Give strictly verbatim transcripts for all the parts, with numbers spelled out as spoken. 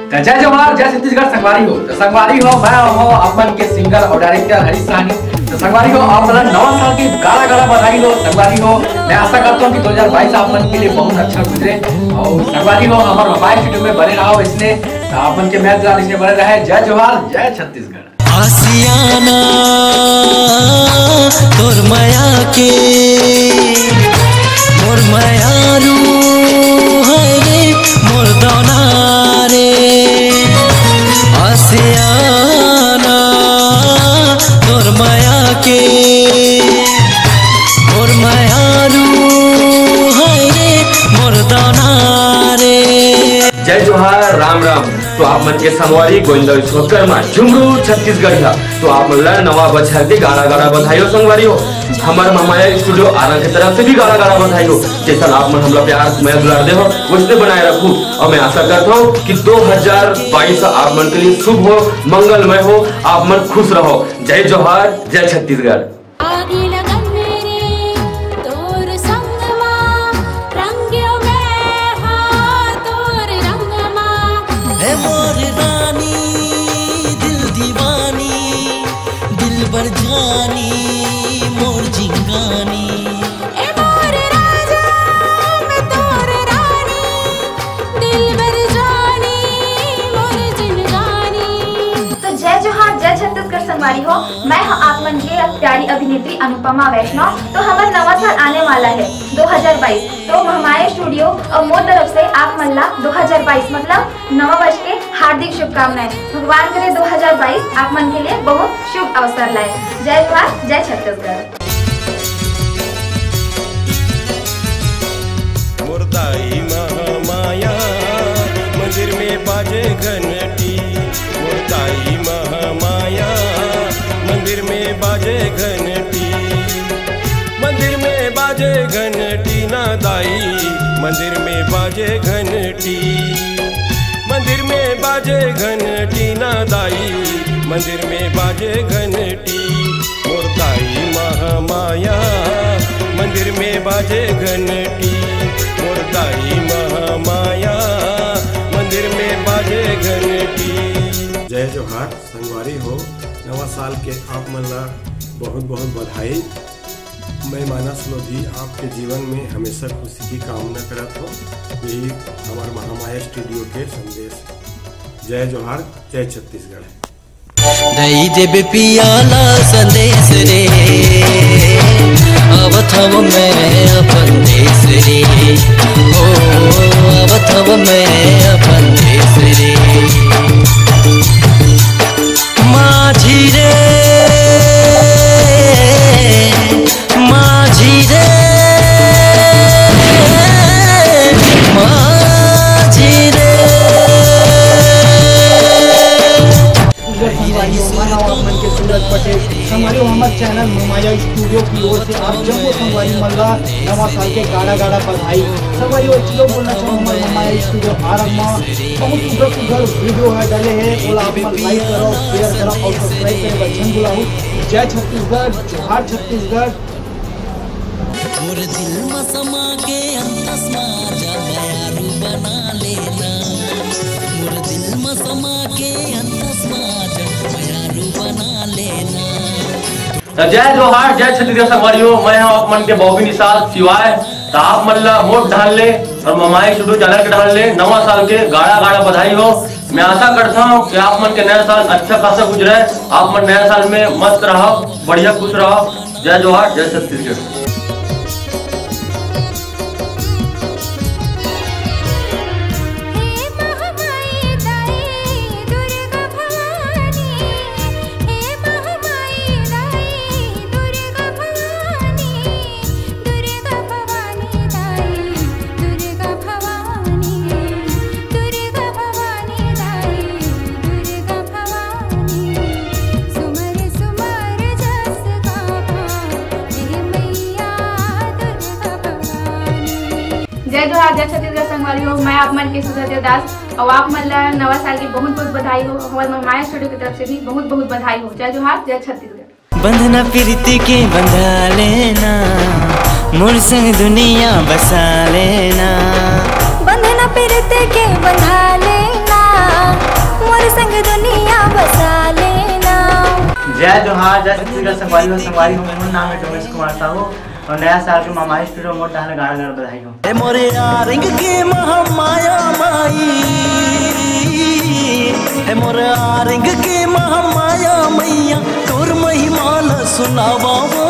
त जय जोहार, जय छत्तीसगढ़ संगवारी हो। त संगवारी हो, मैं हो अपन के सिंगर अउ डायरेक्टर हरीश साहनी। त संगवारी हो, आप मन ला नवा साल के गाड़ा गाड़ा बधाई हो। संगवारी हो, मैं आशा करता हूँ कि दो हज़ार बाईस आप मन के लिए बहुत अच्छा गुजरे। अउ संगवारी हो, हमर मोबाइल स्टूडियो में बने रहो इसने, त आप मन के मैं दुलार इसने बने रहे। जय जोहार, जय छत्तीसगढ़। आसियाना तोर मया के, मोर मयारू है रे, मोर दौना रे। आसियाना तोर मया के, मोर मयारू है रे, मोर दौना रे। जय जोहार, राम राम। तो आप मन के संगवारी गोविंद विश्वकर्मा, झुमरू छत्तीसगढ़िया। तो आप मन ला नवा बछर के गाड़ा गाड़ा बधाई हो संगवारी हो। हमर महामाया स्टूडियो आरा के तरफ से भी गाड़ा गाड़ा बधाई हो। जैसन आप मन हमला प्यार मया दुलार दे हो, वैसने बनाए रखू। अउ मैं आशा करता हूँ कि दो हज़ार बाईस आप मन के लिए शुभ हो, मंगलमय हो, आप मन खुश रहो। जय जोहार, जय छत्तीसगढ़। आगी लगन मेरे तोर संग मा, रंग्यो मैं हा तोर रंग मा। हे मोर रानी, दिल दीवानी, दिलबर जानी, मोर जिंगानी। ए मोर राजा, मैं तोर रानी, दिलबर जानी, मोर जिंगानी। तो जय जोहार, जय छत्तीसगढ़ संगवारी हो। मैं हूँ आप मन के प्यारी अभिनेत्री अनुपमा वैष्णव। तो हमर नवा साल आने वाला है दो हज़ार बाईस, तो महामाया स्टूडियो अउ मोर तरफ से आप मन ला दो हज़ार बाईस मतलब नवा वर्ष के हार्दिक शुभकामनाएं। भगवान करे दो हज़ार बाईस आप मन के लिए बहुत शुभ अवसर लाए। जय जोहार, जय छत्तीसगढ़। मोर दाई महामाया मंदिर में बाजे घंटी, मोर दाई महामाया मंदिर में बाजे घंटी, मंदिर में बाजे घंटी ना दाई, मंदिर में बाजे घंटी, मंदिर में बाजे घंटी ना दाई, मंदिर में बाजे घंटी। मोर दाई महामाया मंदिर में बाजे घंटी, मोर दाई महामाया मंदिर में बाजे घंटी। जय जोहार संगवारी हो, नवा साल के आप मन ला बहुत बहुत बधाई। मैं मानस लोधी आपके जीवन में हमेशा खुशी की कामना करत हो। यही हमार महामाया स्टूडियो के संदेश। जय जोहार, जय छत्तीसगढ़। दई देबे पियाला संदेश रे, आवत हव मैं अपन देश रे, ओ, आवत हव मैं अपन देश रे। माझी रे, माझी रे, माझी रे। छत्तीसगढ़ संगवारी हो, मैं हूँ आप मन के सूरज पटेल। संगवारी हो, हमार चैनल ममाया स्टूडियो की ओर से आप जम्मो संगवारी मन ला नवा साल के गाड़ा गाड़ा बधाई। संगवारी हो, एक चीज बोलना चाहूँ, हमार ममाया स्टूडियो आरंभ में बहुत सुंदर सुंदर वीडियो है डाले हैं, ओला आप मन लाइक करो, शेयर करो और सब्सक्राइब करे बर झन भुलाहू। जय छत्तीसगढ़, जोहार छत्तीसगढ़। मोर दिल म समा के अंतस मा जा, मयारू बना लेना। मोर दिल म समा के अंतस मा जा, मयारू बना लेना। त जय जोहार, जय छत्तीसगढ़ संगवारी हो, मैं हूँ आप मन के बॉबी निषाद शिवाय। त आप मन ला मोर ढाल ले और ममाई स्टूडियो चैनल के ढाल ले नवा साल के गाड़ा गाड़ा बधाई हो। मैं आशा करता हूँ कि आप मन के नया साल अच्छा खासा गुजरे, आप मन नया साल में मस्त रहो, बढ़िया खुश रहो। जय जोहार, जय छत्तीसगढ़। जय जोहार, जय छत्तीसगढ़ संगवारी हो, मैं आप मन के सुधा देवदास और आप मन ला नवा साल की बहुत बहुत बधाई हो। हमारे माया स्टूडियो की तरफ से भी बहुत बहुत बधाई हो। जय जोहार, जय छत्तीसगढ़। बंधना प्रीति के बंधा लेना, मोर संग दुनिया बसा लेना। बंधना प्रीति के बंधा लेना, संग दुनिया बसा लेना। जय जोहार, जय छत्तीसगढ़ संगवारी हो। संगवारी हो, मोर नाम है डोमेश कुमार साहू और नया साल के ममाई स्टूडियो मोर डहार ले गाड़ा गाड़ा बधाई हो। ए मोरे आरंग के महामाया माई, ए मोरे आरंग के महामाया मैया, तोर महिमा ल सुनावा वो।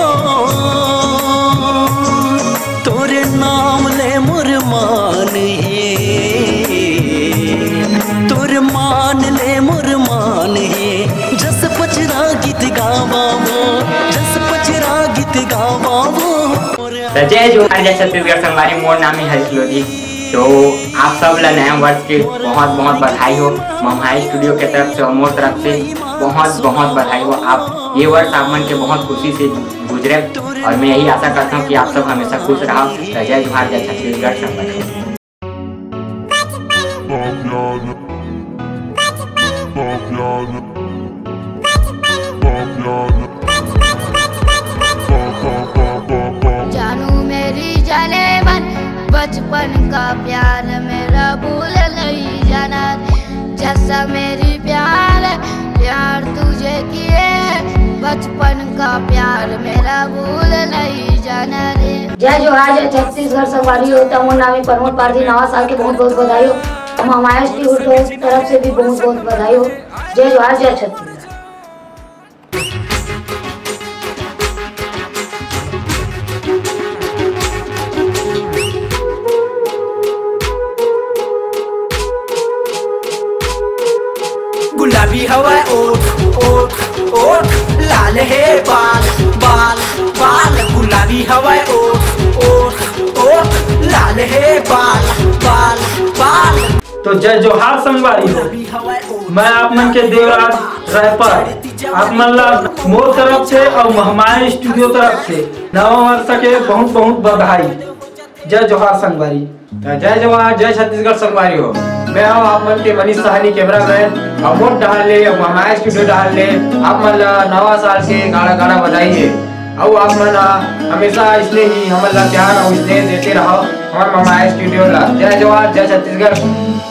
तोरे नाम ले मोर मान हे, तोर मान ले मोर मान हे, जस पचरा गीत गावा वो, जस पचरा गीत गावा वो। त जय जोहार, जय छत्तीसगढ़ संगवारी, मोर नाम है हरीश लोधी। तो आप सब ला नया वर्ष के बहुत बहुत बधाई हो। ममाई स्टूडियो के तरफ से और मोर तरफ से बहुत बहुत बधाई हो। आप ये वर्ष आप मन के बहुत खुशी से गुजरे और मैं यही आशा करता हूँ कि आप सब हमेशा खुश रहो। तो जय जोहार, जय छत्तीसगढ़ संगवारी। जानू मेरी जाने मन, बचपन का प्यार मेरा भूल नहीं जाना रे। जैसा मेरी प्यार, प्यार तुझे किए, बचपन का प्यार मेरा भूल नहीं जाना रे। जय जोहार, जय छत्तीसगढ़ संगवारी हो। त मोर नाम है प्रमोद पारधी। नवा साल के बहुत बहुत बधाई हो। ममाई स्टूडियो तरफ से भी बहुत बहुत बधाई हो। जय जोहार, जय छत्तीसगढ़। गुलाबी हवय ओठ, ओठ, ओठ, लाल हे बाल, बाल, बाल। गुलाबी हवय ओठ, ओठ, ओठ, लाल हे बाल, बाल, बाल। तो जय जोहार संगवारी हो, मैं आप मन के देवराज रैपर, आप मन ला मोर तरफ से और महमाया स्टूडियो तरफ से नवा वर्ष के बहुत बहुत बधाई। जय जोहार संगवारी। त जय जोहार, जय छत्तीसगढ़ संगवारी हो। मैं हूँ आप मन के मनीष साहनी कैमरामैन और मोर डहार ले और महमाया स्टूडियो डहार ले आप मन ला नवा साल के गाड़ा गाड़ा बधाई हे। और आप मन ला हमेशा इसने ही हमन ला प्यार और स्नेह देते रहो हमार महमाया स्टूडियो ला। जय जोहार, जय छत्तीसगढ़।